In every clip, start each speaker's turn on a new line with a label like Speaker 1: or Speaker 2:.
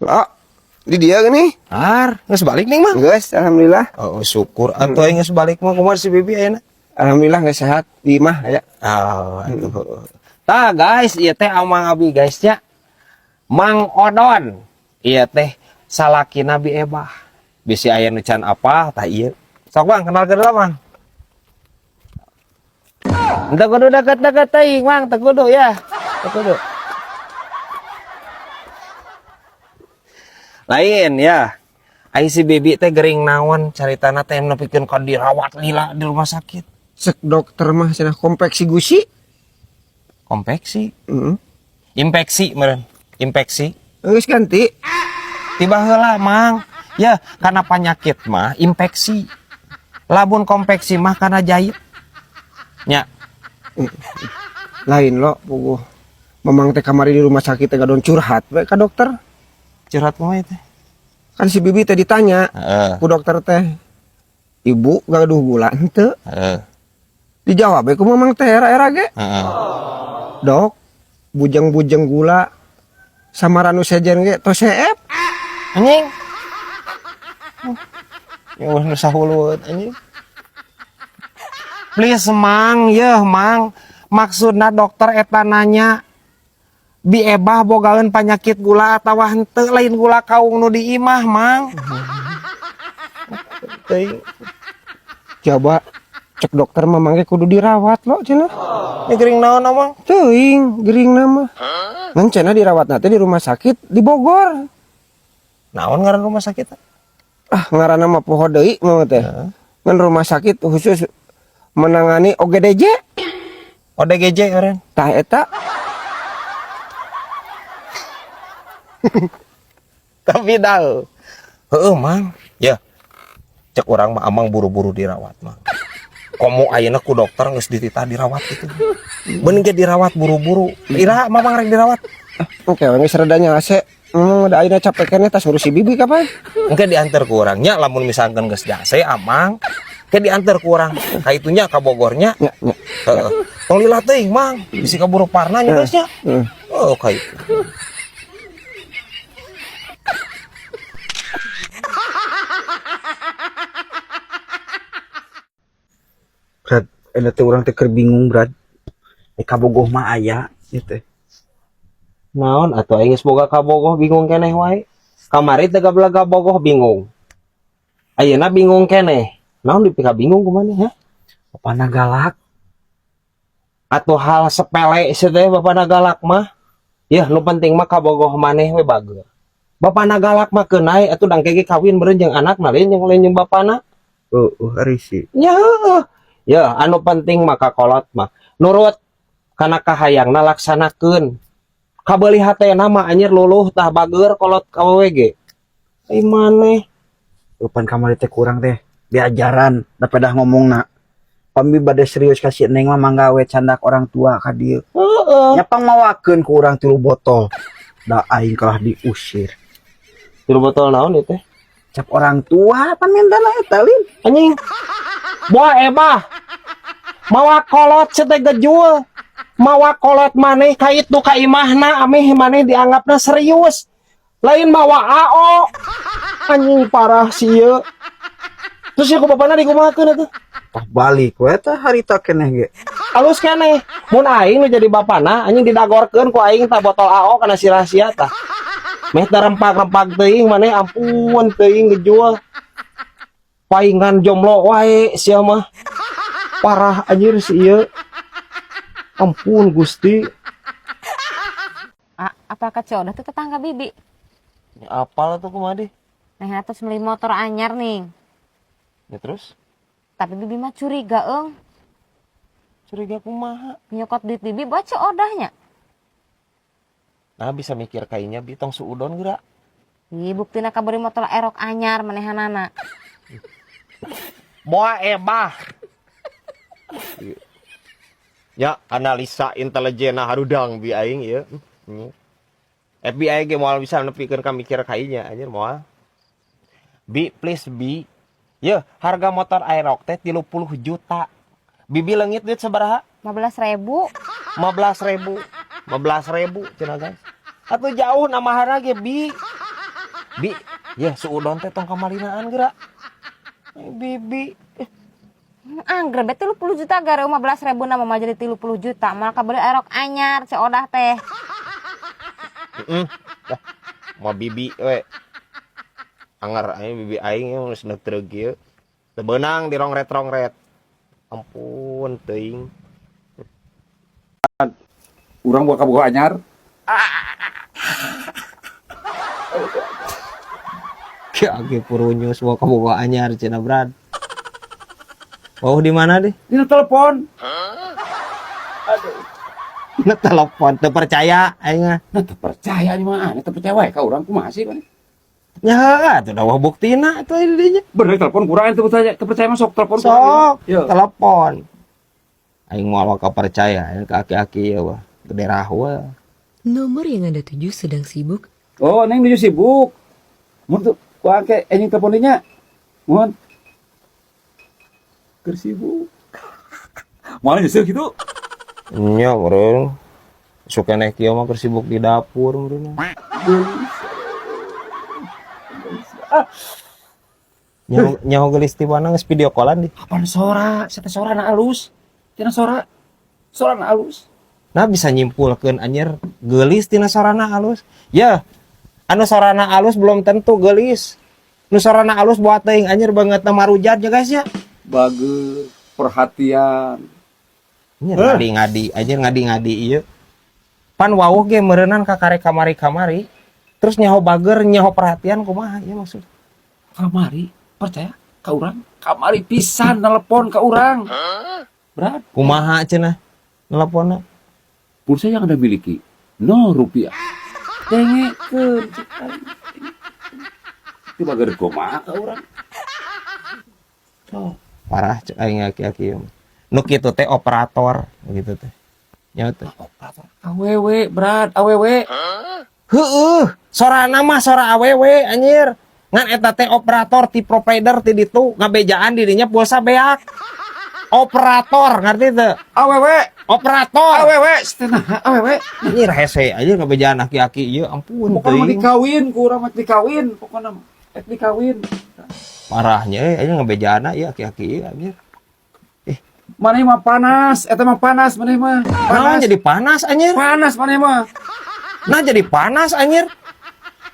Speaker 1: Oh, di dia gini.
Speaker 2: Ar, geus balik nih mah.
Speaker 1: Geus, alhamdulillah.
Speaker 2: Oh, syukur atuh aing geus balik mah kumaha si Bibi ayeuna.
Speaker 1: Alhamdulillah geus sehat di imah ya.
Speaker 2: Oh, aduh. Tah guys, ieu teh Amang Abi guys nya. Mang Odon. Ieu teh salakina Bi Ebah. Bisi aya nu can apa tah ieu. Sok Bang, kenalkeun heula Bang. Teu kudu deket-deket teuing, Mang, teu kudu ya. Teu kudu. Lain ya. Ai si Bibi teh gering naon caritana teh nepikeun ka dirawat lila di rumah sakit.
Speaker 1: Sek dokter mah cenah konveksi gusi.
Speaker 2: Konveksi,
Speaker 1: Heeh.
Speaker 2: Infeksi meureun. Infeksi.
Speaker 1: Geus ganti.
Speaker 2: Tiba heula Mang. Ya, karena penyakit mah infeksi. Lamun konveksi mah karena jahit. Nya,
Speaker 1: Lain lo puguh. Mamang teh kamari di rumah sakit teh gadon curhat we ka dokter.
Speaker 2: Curhat kumaha teh?
Speaker 1: Kan si Bibi teh ditanya
Speaker 2: Heeh.
Speaker 1: ku dokter teh. Ibu gaduh gula henteu?
Speaker 2: Heeh.
Speaker 1: Dijawab we ku mamang teh era-era ge.
Speaker 2: Heeh.
Speaker 1: Dok, bujeng-bujeng gula sama ranu sejen ge tos seep.
Speaker 2: Anjing. Ya wah nu sahulueut anjing. Please Mang, yeuh Mang. Maksudna dokter eta nanya Bi Ebah bogaeun penyakit gula atawa henteu, lain gula kaung nu di imah, Mang. Teuing.
Speaker 1: Coba cek dokter mamang ge kudu dirawat lo cenah.
Speaker 2: Ini gering naon Mang?
Speaker 1: Teuing gering nama. Ngan cenah dirawat teh di rumah sakit di Bogor.
Speaker 2: Naon ngaran rumah sakit?
Speaker 1: Ah, ngaranna mah poho deui mah teh. Ngan rumah sakit khusus menangani OGDJ.
Speaker 2: ODGJ eureun.
Speaker 1: Tah eta.
Speaker 2: Tapi dah. Heeh, Mang. Ya. Cek urang mah Amang buru-buru dirawat, Mang. Komo ayeuna ku dokter geus dititah dirawat gitu. Beun ge dirawat buru-buru. Iraha Mamang rek dirawat?
Speaker 1: Oke, geus redanya AC. Da ayeuna capek keneh tas ngurusi Bibi kapan?
Speaker 2: Engke diantar ku urang nya, lamun misalkan geus jase Amang, ke diantar ku urang. Ka itunya ka Bogornya.
Speaker 1: Nya, nya.
Speaker 2: Heeh. Tong lila teuing, Mang. Bisi kaburu parna nya geus nya.
Speaker 1: Heeh.
Speaker 2: Oh, ka itu.
Speaker 3: Brad, eta teh urang teh keur bingung, Brad. Eh, kabogoh mah aya ieu teh.
Speaker 2: Naon atuh aing geus boga kabogoh bingung keneh wae. Kamari teh gableg kabogoh bingung. Ayeuna bingung keneh. Naon dipika bingung kumaha ha?
Speaker 3: Bapana galak.
Speaker 2: Atuh hal sepele sih teh bapana galak mah. Ya, nu penting mah kabogoh maneh we bager. Bapana galak mah keun atuh dangke ge kawin meureun jeung anakna lain jeung lain jeung bapana.
Speaker 3: Heeh, ari sih.
Speaker 2: Ya, heueuh. Ya, anu penting mah kakolot mah nurut kana kahayangna laksanakeun. Kabeuli hatena mah anjir luluh tah bager kolot ka awewe ge. Ai maneh.
Speaker 3: Eupan kamari teh kurang teh diajaran da pedah ngomongna. Pami bade serius ka si Neng mah mangga we candak orang tua ka dieu.
Speaker 2: Heeh.
Speaker 3: Nya pang mawakeun ku urang 3 botol. Da aing kalah diusir.
Speaker 2: 3 botol naon ieu teh?
Speaker 3: Cap orang tua pan mintana eta lin.
Speaker 2: Anjing. Boa Ebah. Mawa kolot teh gejul. Mawa kolot maneh ka itu ka imahna ameh maneh dianggapna serius. Lain mawa AO. Anjing parah sih ieu. Terus ya ku bapana dikumahakeun atuh?
Speaker 3: Tah balik we tah harita keneh ge.
Speaker 2: Alus keneh. Mun aing nu jadi bapana anjing didagorkeun ku aing tah botol AO kana si rahasia tah. Meh tah rempak-rempak teuing maneh ampun teuing gejul. Paingan jomblo wae sia mah. Parah anjir si ieu. Ampun Gusti.
Speaker 4: Ah, apa kacau udah tuh tetangga Bibi.
Speaker 2: Ya, apal tuh kumaha deh.
Speaker 4: Nah, terus beli motor anyar nih.
Speaker 2: Ya terus?
Speaker 4: Tapi Bibi mah curiga, eng.
Speaker 2: Curiga kumaha?
Speaker 4: Nyokot duit Bibi baca odahnya.
Speaker 2: Nah, bisa mikir kayaknya bi tong suudon geura.
Speaker 4: Ih, buktina kabari motor erok anyar manehanana.
Speaker 2: Moa Ebah. Ya, analisa intelijen harudang bi aing ieu. FBI ge moal bisa nepikeun ka mikir kainya anjir moal. Bi, please bi. Yeuh, harga motor Aerox teh 30 juta. Bibi leungit duit sabaraha?
Speaker 4: 15.000.
Speaker 2: 15.000. 15.000 cenah guys. Atuh jauh namahana ge bi. Bi, ya suudon teh tong kamalinaan geura. Eh, bibi.
Speaker 4: Angger be 30 juta gara 15 ribu nama mah jadi 30 juta. Malah kabeli erok anyar si Odah teh.
Speaker 2: Heeh. Dah, mau bibi we. Anger aing bibi aing geus neuk treug ieu. Teu beunang dirongret-rongret. Ampun teuing.
Speaker 5: Urang buka buka anyar.
Speaker 2: Ki purunyus bawa kaboga anyar cenah Brad. Oh di mana deh?
Speaker 5: Dina telepon.
Speaker 2: Na telepon teu percaya aing mah.
Speaker 5: Nah, teu percaya nih mah, teu percaya wae ka urang kumaha sih maneh?
Speaker 2: Nya heuh atuh da wah buktina atuh di dinya.
Speaker 5: Bener telepon kurang teu percaya, teu percaya masuk telepon kurang.
Speaker 2: Sok
Speaker 5: Yo.
Speaker 2: telepon. Aing moal waka percaya aing ka aki-aki ieu wah. Gede rahwa.
Speaker 6: Nomor yang Anda tuju sedang sibuk.
Speaker 5: Oh, neng nuju sibuk. Mun tuh ku angke anjing telepon dinya. Mohon. Keur sibuk. Moal nyeuseuk kitu.
Speaker 2: Nya meureun. Sok keneh kieu mah keur sibuk di dapur meureun. Nyaho, nyaho geulis ti mana geus video callan di.
Speaker 5: Apaan sora? Saya teh sora na alus. Tina sora. Sora na alus.
Speaker 2: Nah bisa nyimpulkeun anjir geulis tina sorana alus. Ya, anu sorana alus belum tentu geulis. Nu sorana alus buat teuing anjir banget marujat ya guys ya.
Speaker 5: Bager, perhatian.
Speaker 2: Anjir ngadi-ngadi, anjir ngadi-ngadi ieu. Pan wawuh ge meureunan ka karek kamari-kamari. Terus nyaho bager, nyaho perhatian kumaha ieu maksud.
Speaker 5: Kamari, percaya ka urang? Kamari pisan nelpon ka urang. Berat.
Speaker 2: Kumaha cenah nelponna?
Speaker 5: Pulsa yang Anda miliki 0 rupiah. Dengekeun cek aing. Itu bager kumaha ka urang. Oh,
Speaker 2: Parah cek aing aki-aki ieu mah. Nu kitu teh operator gitu teh. Nyaho teh.
Speaker 5: Operator awewe berat awewe.
Speaker 2: Heueuh, sorana mah sora awewe anjir. Ngan eta teh operator ti provider ti ditu ngabejaan dirinya pulsa beak. Operator ngerti teu?
Speaker 5: Awewe,
Speaker 2: Operator.
Speaker 5: awewe, setengah awewe.
Speaker 2: Anjir hese aja ngabejaan aki-aki ieu ampun
Speaker 5: Pokoknya mah
Speaker 2: teuing.
Speaker 5: dikawin, ku urang mah dikawin, pokoknya mah ek dikawin.
Speaker 2: Parahnya euy aja ngabejaana ieu aki-aki ieu anjir.
Speaker 5: Maneh mah panas, eta mah panas maneh mah.
Speaker 2: Nah
Speaker 5: Panas.
Speaker 2: jadi panas anjir.
Speaker 5: Panas maneh mah.
Speaker 2: Nah jadi panas anjir.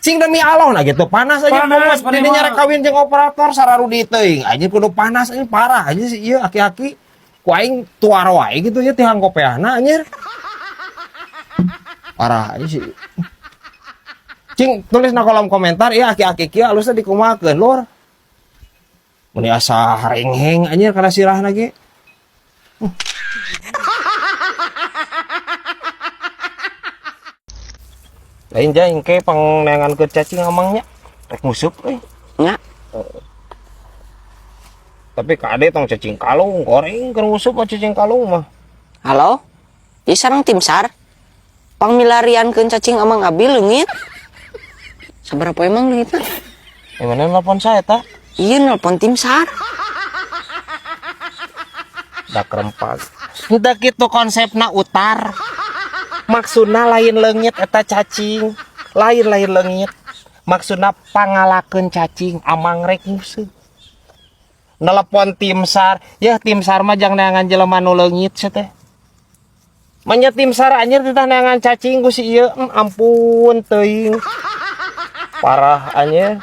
Speaker 2: Cing demi Allah nah gitu panas aja
Speaker 5: Panas,
Speaker 2: kumaha
Speaker 5: maneh
Speaker 2: dinya
Speaker 5: mah.
Speaker 2: rek kawin jeung operator sararudi teuing anjir kudu panas anjir parah anjir si ieu aki-aki ku aing tuar wae gitu ya tihang kopeahna anjir. Parah anjir sih. Cing tulis na kolom komentar ya aki-aki kieu alusna dikumahakeun lur. Mun asa harengheng anjir kana sirahna ge. Lain jang ke pangneangan ke cacing amangnya rek ngusup euy.
Speaker 7: Nya.
Speaker 2: Tapi kade tong cacing kalung goreng keur ngusup mah cacing kalung mah.
Speaker 7: Halo? Ieu sareng tim SAR. Pangmilariankeun cacing amang abi leungit. Sabaraha emang leungitna?
Speaker 2: Eh mana nelpon saya ta?
Speaker 7: Iya nelpon tim SAR.
Speaker 2: Da kerempak. Henteu kitu konsepna utar. Maksudna lain leungit eta cacing. Lain-lain leungit. Maksudna pangalakeun cacing amang rek nguseup. Nelpon tim SAR, ya tim SAR mah jang neangan jelema nu leungit sia teh. Manya tim SAR anjir titah neangan cacing ku si ieu, ampun teuing. Parah anjir.